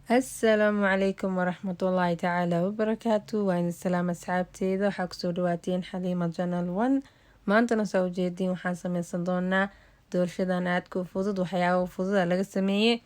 Asalaamu calaykum waraxmatullaahi tacaala wabarakaatu. Waa idin salaam, asxaabteeda. Waxaa kusoo dhawaateen Xaliima Channel One. Maantana saa ujeediin waxaan sameysan doonaa doolshadan aadka u fudud. Waxyaaba fududa laga sameeyey,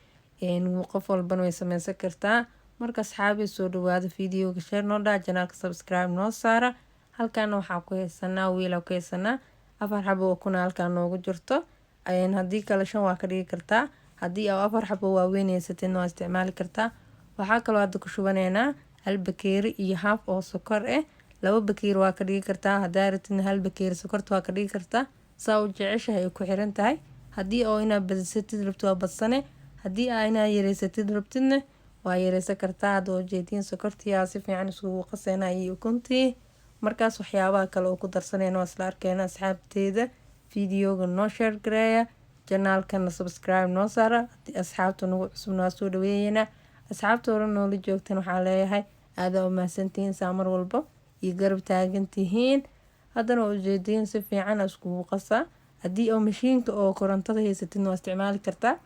qof walbana way sameysan kartaa. Marka asxaabi, soo dhawaada, videoga share noo dhaa, channelka subscribe noo saara. Halkaana waxaa ku haysanaa wiila, ku haysanaa 4 xabo oo kuna halkaan noogu jirto. Haddii kale 5 waa ka dhigi kartaa. Haddii aa 4 xabo waaweyn haysatidna waa isticmaali kartaa. Waxaa kaloo hadda ku shubaneynaa hal bakeeri iyo haaf oo sokor ah. 2 bakeeri waa ka dhigi kartaa, haddaa rabtidna hal bakeeri sokorta waa ka dhigi kartaa. Saa u jeceshahay ay ku xiran tahay. Haddii oo inaad badsatid rabto waa badsane, haddii aa inaad yareysatid rabtidna waa yareysan kartaa. Hadda ujeediin sokortii si fiican iskugu qaseynaa iyo ukuntii. Markaas waxyaabaha kale oo ku darsaneyna waa isla arkeena. Asxaabteeda, videoga noo share gareeya, channelkana subscribe noo saara. Asxaabta nagu cusubna waa soo dhaweeyeynaa. Asxaabta hore noola joogtan waxaa leeyahay aadaa u mahadsantihiin saa mar walba iyo garab taagan tihiin. Haddana waa ujeediin si fiican iskugu qasaa. Haddii oo mashiinka oo korontada haysatidna waa isticmaali kartaa.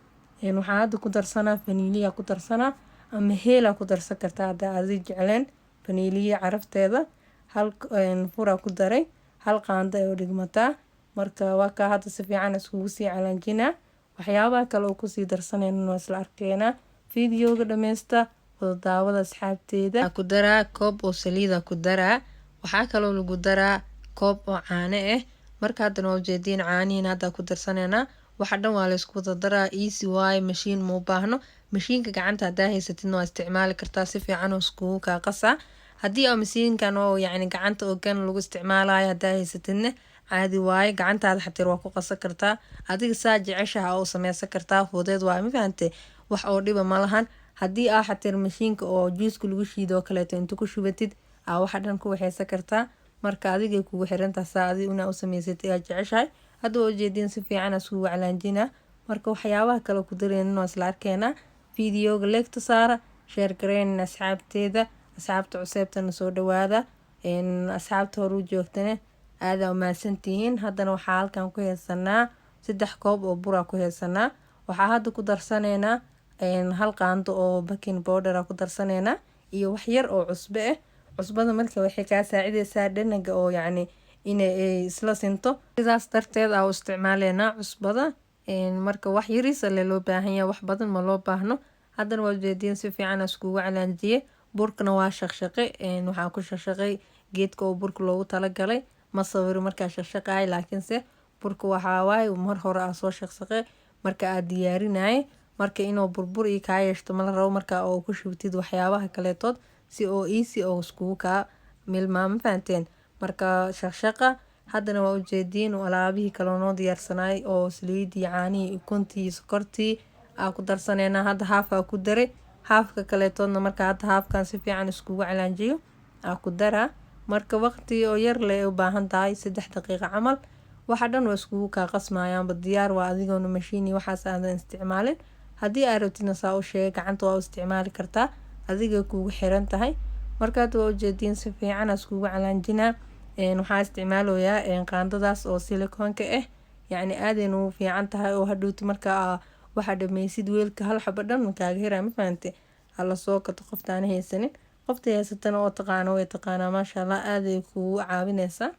Waxaa hadda ku darsanaa faniiliya ku darsanaa, ama heelaa ku darsan kartaa haddaa adi jecleen faniiliya carafteeda. Hal furaa ku daray, hal qaando ay u dhigmataa. Marka waa kaa, hadda si fiican iskugu sii calaanjinaa. Waxyaabaha kale oo kusii darsanayna waa isla arkeenaa. Videoga dhameysta, wada daawada, asxaabteeda. Ku daraa koob oo saliida ku daraa. Waxaa kaloo lagu daraa koob oo caano ah. Marka haddana waa ujeediin, caanihiin hadda ku darsaneynaa. Waxa dhan waa laysku wada daraa. Easy waaye, mashiin ma u baahno. Mashiinka gacanta haddaa haysatidna waa isticmaali kartaa, si fiican oo iskugu kaa qasaa. Haddii oo mashiinkan oo yacni gacanta oo gan lagu isticmaalayo haddaa haysatidna caadi waaye, gacantaada xatir waa ku qasan kartaa. Adiga saa jeceshaha oo sameysan kartaa, fudeed waaye, ma fahante? Wax oo dhiba ma lahan. Haddii aa xatir mashiinka oo juuska lagu shiido oo kaleeto inta ku shubatid aa waxa dhan ku waxeysan kartaa. Marka adigay kugu xirantaha saa adi inaa u samaysatay aad jeceshahay. Hadda waa ujeediin, si fiican isugu waclaanjina. Marka waxyaabaha kale ku dareynin waa isla arkeenaa. Videoga liketa saara, share gareynin asxaabteeda. Asxaabta cuseebtana soo dhawaada, asxaabta hore u joogtana aadaa umahadsantihiin. Haddana waxaa halkan ku haysanaa 3 koob oo buraa ku haysanaa. Waxaa hadda ku darsaneynaa hal qaando oo baking powder ku darsaneynaa iyo wax yar oo cusbo ah. Cusbada marka waxay kaa saacideysaa dhanaga oo yacni inay isla sinto. Sidaas darteed aa u isticmaaleynaa cusbada. Marka wax yariis ale loo baahan yahay, wax badan ma loo baahno. Haddana waa ujeediin, si fiican iskugu calaanjiye. Burkana waa shaqshaqe. Waxaa ku shaqshaqay geedka oo burka loogu talagalay. Ma sawiro markaa shaqshaqaay, laakiinse burka waxaa waaye mar hore aa soo shaqshaqe marka aad diyaarinaaye. Marka inuu burbur iyo kaa yeeshto mala rabo marka oo ku shubtid waxyaabaha kaleetood, si oo easy oo iskugu kaa milmaa, ma fahanteen? Marka shaqshaqa. Haddana waa ujeediin, alaabihii kaloo noo diyaarsanaay oo saliidii, caanihii, ukuntii, sokortii aa ku darsaneynaa. Hadda haaf aa ku daray, haafka kaleetoodna marka hadda haafkan si fiican iskugu calaanjiyo aa ku daraa. Marka waqti oo yar le u baahan tahay, 3 daqiiqo camal, waxa dhan waa iskugu kaa qasmayaanba, diyaar waa, adigoona mashiin iyo waxaas aadan isticmaalin. Haddii aad rabtidna, saa u sheegay, gacanta waa u isticmaali kartaa, adiga kugu xiran tahay. Marka hadda waa ujeediin, si fiican iskugu calaanjinaa. Waxaa isticmaaloyaa qaandadaas oo silicoonka ah, yacni aadayna ugu fiican tahay oo hadhowti marka waxaa dhameysid weelka hal xabo dhan kaaga hiraa, ma fahante? Hala soo gato qoftaan haysanin. Qofta haysatana oo taqaano way taqaanaa, maasha Allah, aaday kugu caawineysaa.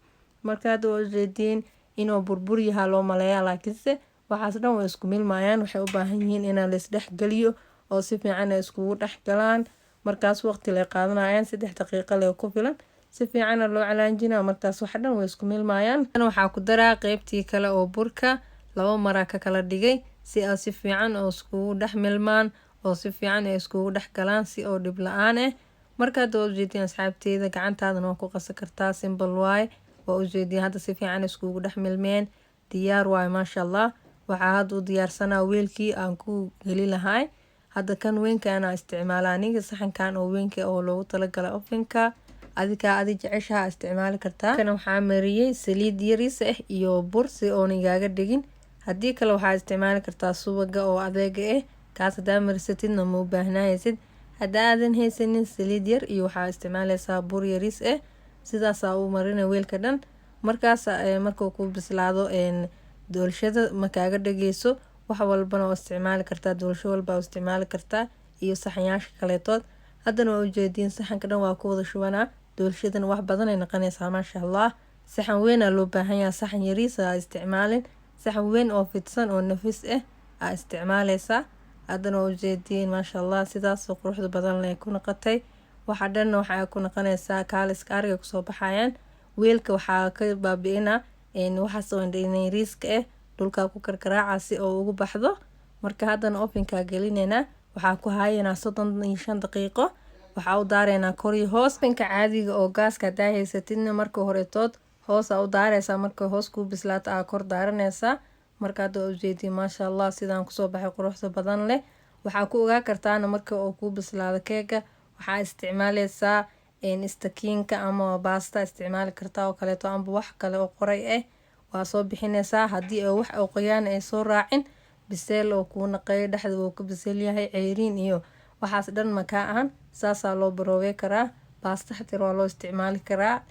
Marka hadda waa ujeediin, inuu burbur yahaa loo maleeyaa, laakiinse waxaas dhan way isku milmayaan. Waxay u baahan yihiin inaa la isdhexgeliyo oo si fiican ay iskugu dhex galaan. Markaas waqti lay qaadanayaan, 3 daqiiqo lee ku filan. Si fiicana loo calaanjinaa, markaas wax dhan way isku milmayaan. Waxaa ku daraa qeybtii kale oo burka, 2 maraa ka kala dhigay si aa si fiican oo iskugu dhex milmaan oo si fiican ay iskugu dhex galaan, si oo dhib la-aan ah. Marka hadda waa ujeediin, asxaabteeda, gacantaadana waa ku qasan kartaa, simple waaye. Waa ujeediin, hadda si fiican iskugu dhex milmeen, diyaar waaye, maasha Allah. Waxaa hadda u diyaarsanaa weelkii aan ku geli lahaay. Hadda kan weynkaana isticmaala aniga, saxankan oo weynka oo loogu talagalay ovenka. Adikaa adi jeceshaha isticmaali kartaa. Kana waxaa mariyey saliid yariis ah iyo bur si oon igaaga dhigin. Haddii kale waxaa isticmaali kartaa subaga oo adeega ah. Kaas hadaa marisatidna ma u baahnahaysid. Hadda aadan haysanin, saliid yar iyo waxaa isticmaaleysaa bur yariis ah. Sidaasaa u marina weelka dhan. Markaas markuu ku bislaado doolshada ma kaaga dhageyso. Wax walbana waa isticmaali kartaa, doolsho walba waa isticmaali kartaa. Iyo saxanyaasha kaleetood haddana waa ujeediin, saxanka dhan waa ku wada shubanaa. Doolshadan wax badan ay noqonaysaa, maasha Allah. Saxan weyn aa loo baahan yahay, saxan yariis aa isticmaalin, saxan weyn oo fidsan oo nafis ah aa isticmaaleysaa. Haddana waa ujeediin, maasha Allah, sidaasoo quruxda badan leh ku noqotay. Waxa dhanna waxaa ku noqonaysaa kaaliska ariga kusoo baxayaan. Weelka waxaa ka baabi'ina waxaas oo yariiska ah, dhulkaa ku karkaraaca si oo ugu baxdo. Marka haddana ovenkaa gelineynaa, waxaa ku hayanaa 35 daqiiqo. Waxaa u daareynaa kor iyo hoos. Ovenka caadiga oo gaaska hadaa haysatidna, marka horetood hoos aa u daareysaa, marka hoos kuu bislaato aa kor daaraneysaa. Marka hadda waa ujeediin, maasha Allah, sidaan kusoo baxay quruxda badan leh. Waxaa ku ogaa kartaana marka uu kuu bislaado keega, waxaa isticmaaleysaa istakiinka ama baasta isticmaali kartaa oo kaleeto, amba wax kale oo qoray ah waa soo bixineysaa. Haddii wax oo qoyaan ay soo raacin, biseel oo kuu naqeeyo, dhexda wuu ka biseel yahay, ceyriin iyo waxaas dhan makaa ahan. Saasaa loo baroobey karaa. Baasta xatir waa loo isticmaali karaa,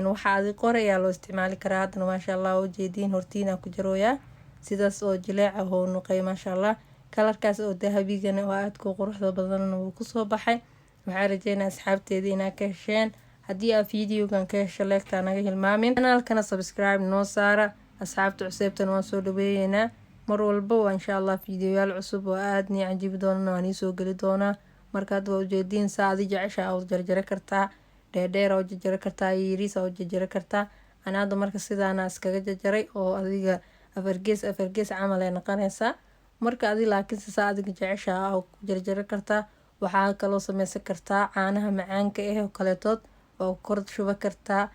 waxa adi qoray ayaa loo isticmaali karaa. Haddana, maasha Allah, waa ujeediin, hortiina ku jarooyaa, sidaas oo jileeca oo noqay, maasha Allah. Kalarkaas oo dahabigana oo aadka u quruxda badanna wuu kusoo baxay. Waxaa rajeynaa asxaabteeda inaa ka hesheen. Haddii aa videogan ka hesho, like-taa naga hilmaamin, channelkana subscribe noo saara. Asxaabta cuseebtana waan soo dhaweeyeynaa mar walba. Waa insha Allah videoyaal cusub oo aada nii cajibi doonana waan iisoo geli doonaa. Marka hadda waa ujeediin, saa adi jecesha aa jarjaro kartaa, dheerdheer aa u jarjaro kartaa, yariis aa u jarjaro kartaa. Ana hadda marka sidaana iskaga jarjaray oo adiga afargees afargees camal ay noqonaysaa. Marka adi laakiinse saa adiga jecesha aa ku jarjaro kartaa. Waxaa kaloo sameysan kartaa caanaha macaanka ah oo kaleetood oo kor shuba kartaa,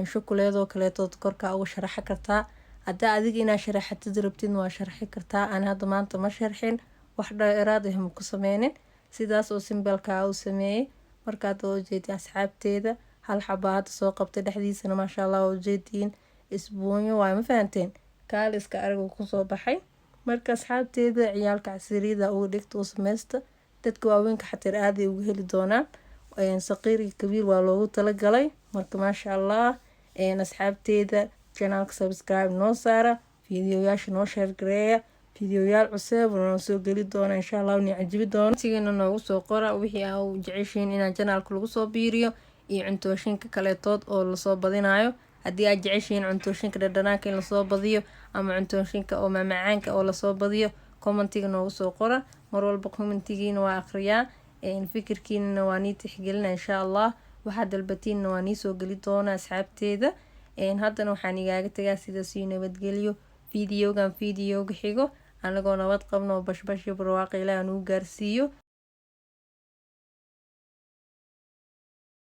shukuleedoo kaleetood korkaa uga sharaxa kartaa. Haddaa adiga inaa sharaxatid rabtid, waa sharxi kartaa. Ana hadda maanta ma sharxin, wax dheeraad ah ma ku sameynin, sidaas oo simple-ka u sameeyey. Marka hadda waa ujeediin, asxaabteeda, hal xabaa hadda soo qabtay, dhexdiisana, maasha Allah, waa ujeediin, isbuunyo waay, ma fahanteen? Kaaliska ariga kusoo baxay. Marka asxaabteeda, ciyaalka casiriyada uga dhigta, u sameysta. Dadka waaweynka xatir aaday uga heli doonaan, saqiir iyo kabiir waa loogu talagalay. Marka, maasha Allah, asxaabteeda, channelka subscribe noo saara, fiidiyoyaasha noo share gareeya. Fiidiyoyaal cusub noo soo geli doona insha Allah, ni cajibi doono. Sigiina noogu soo qora wixii aa u jeceshiin inaa channelka lagu soo biiriyo iyo cuntooyinka kaleetood oo lasoo badinayo. Haddii aad jeceshihiin cuntooyinka dhadhanaanka in lasoo badiyo ama cuntooyinka oo mamacaanka oo lasoo badiyo, commentiga noogu soo qora. Mar walba commentigiina waa akhriyaa, fikirkiinana waa nii tixgelina insha Allah. Waxaad dalbatiinna waa nii soo geli doona, asxaabteeda. Haddana waxaan igaaga tagaa sidaas iyo nabadgelyo. Videogan videoga xigo anagoo nabad qabno oo bashbash iyo barwaaqo Ilaah nugu gaarsiiyo.